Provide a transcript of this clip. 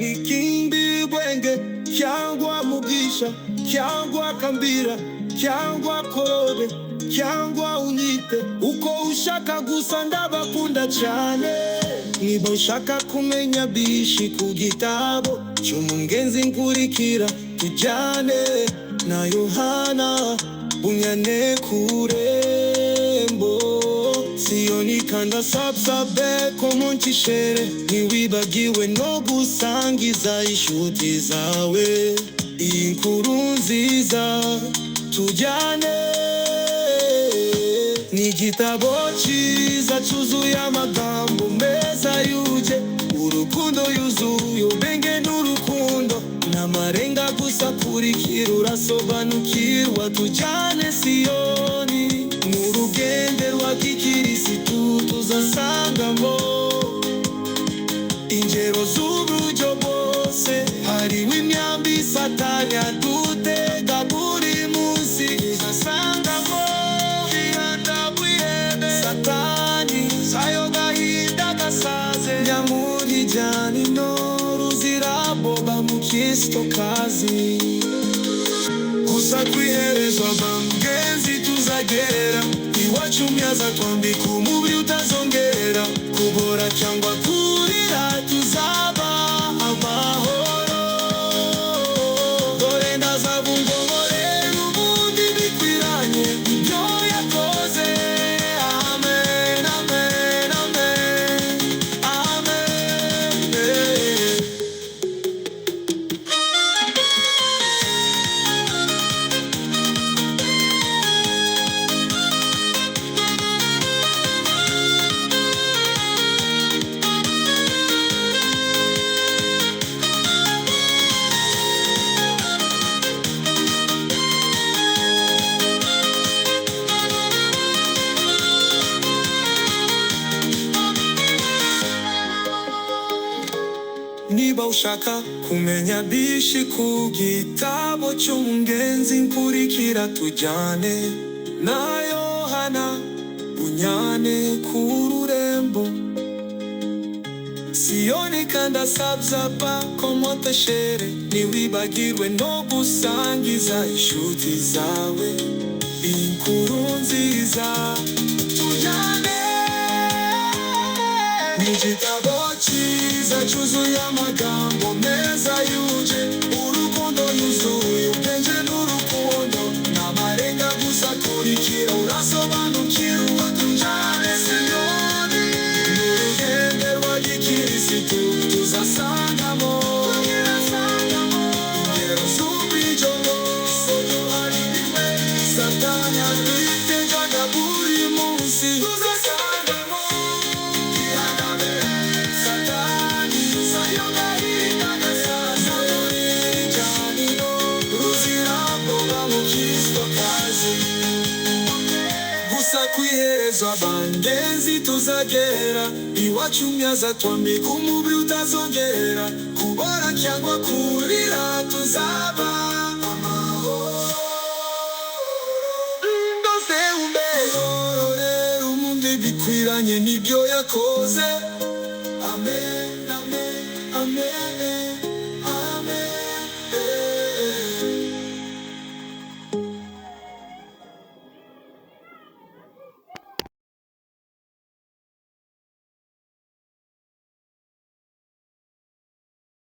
Ni Kimbi Bwenge cyangwa Mugisha cyangwa Kambira cyangwa Korobe cyangwa unyite uko ushaka, gusa ndabakunda cyane. Niba ushaka kumenya byinshi ku gitabo cy'Umugenzi, nkurikira tujyane na Yohana bunyane kurembo Siyoni. Kanda subscribe, comment, share, ntiwibagiwe no gusangiza inshuti zawe iyi nkuru nziza. Tujyane, ni igitabo cyiza cyuzuye amagambo meza, yuje urukundo, yuzuye ubwenge n'urukundo n'amarenga. Gusa kurikira urasobanukirwa. Tujyane Siyoni mu rugendo rwa gikirisitu, tuzasangamo ingero z'uburyo bwose. Hariho imyambi Satani adutega buri munsi. Tuzasangamo Satani sayo gahinda gasaze nyamurijyanino ruziraboba mu Kristo kazi. Gusa kwiherezwa bangenzi, tuzagera iwacu myaza twambika umubiri utazongera kubora cyangwa kurira, tuzaba amahoro. Dore ndazabungongorera ubundi bikwiranye ibyo yakoze. Amen, amen, amen, amen. Niba ushaka kumenya byinshi ku gitabo cy'Umugenzi, nkurikira tujyane na Yohana unyane ku rurembo Siyoni. Kanda subscribe, comment, share, ntiwibagirwe no gusangiza inshuti zawe inkuru nziza. Tujyane, ni igitabo cyiza cyuzuye amagambo meza, yuje urukundo, yuzuye ubwenge n'urukundo n'amarenga. Gusa kurikira urasobanukirwa. Tujyane Siyoni mu rugendo rwa gikirisitu, tuzasangamo ingero z'uburyo bwose. Satani adutega buri munsi. Tuzasangamo Satani sayo gahinda gasaza janino ruziraboba mu Kristo kazi. Gusa kwiherezwa bangenzi, tuzagera iwacu myaza twambika umubiri utazongera kubora cyangwa kurira, tuzaba amahoro. Ndose umbe rero umundi bikwiranye n'ibyo yakoze.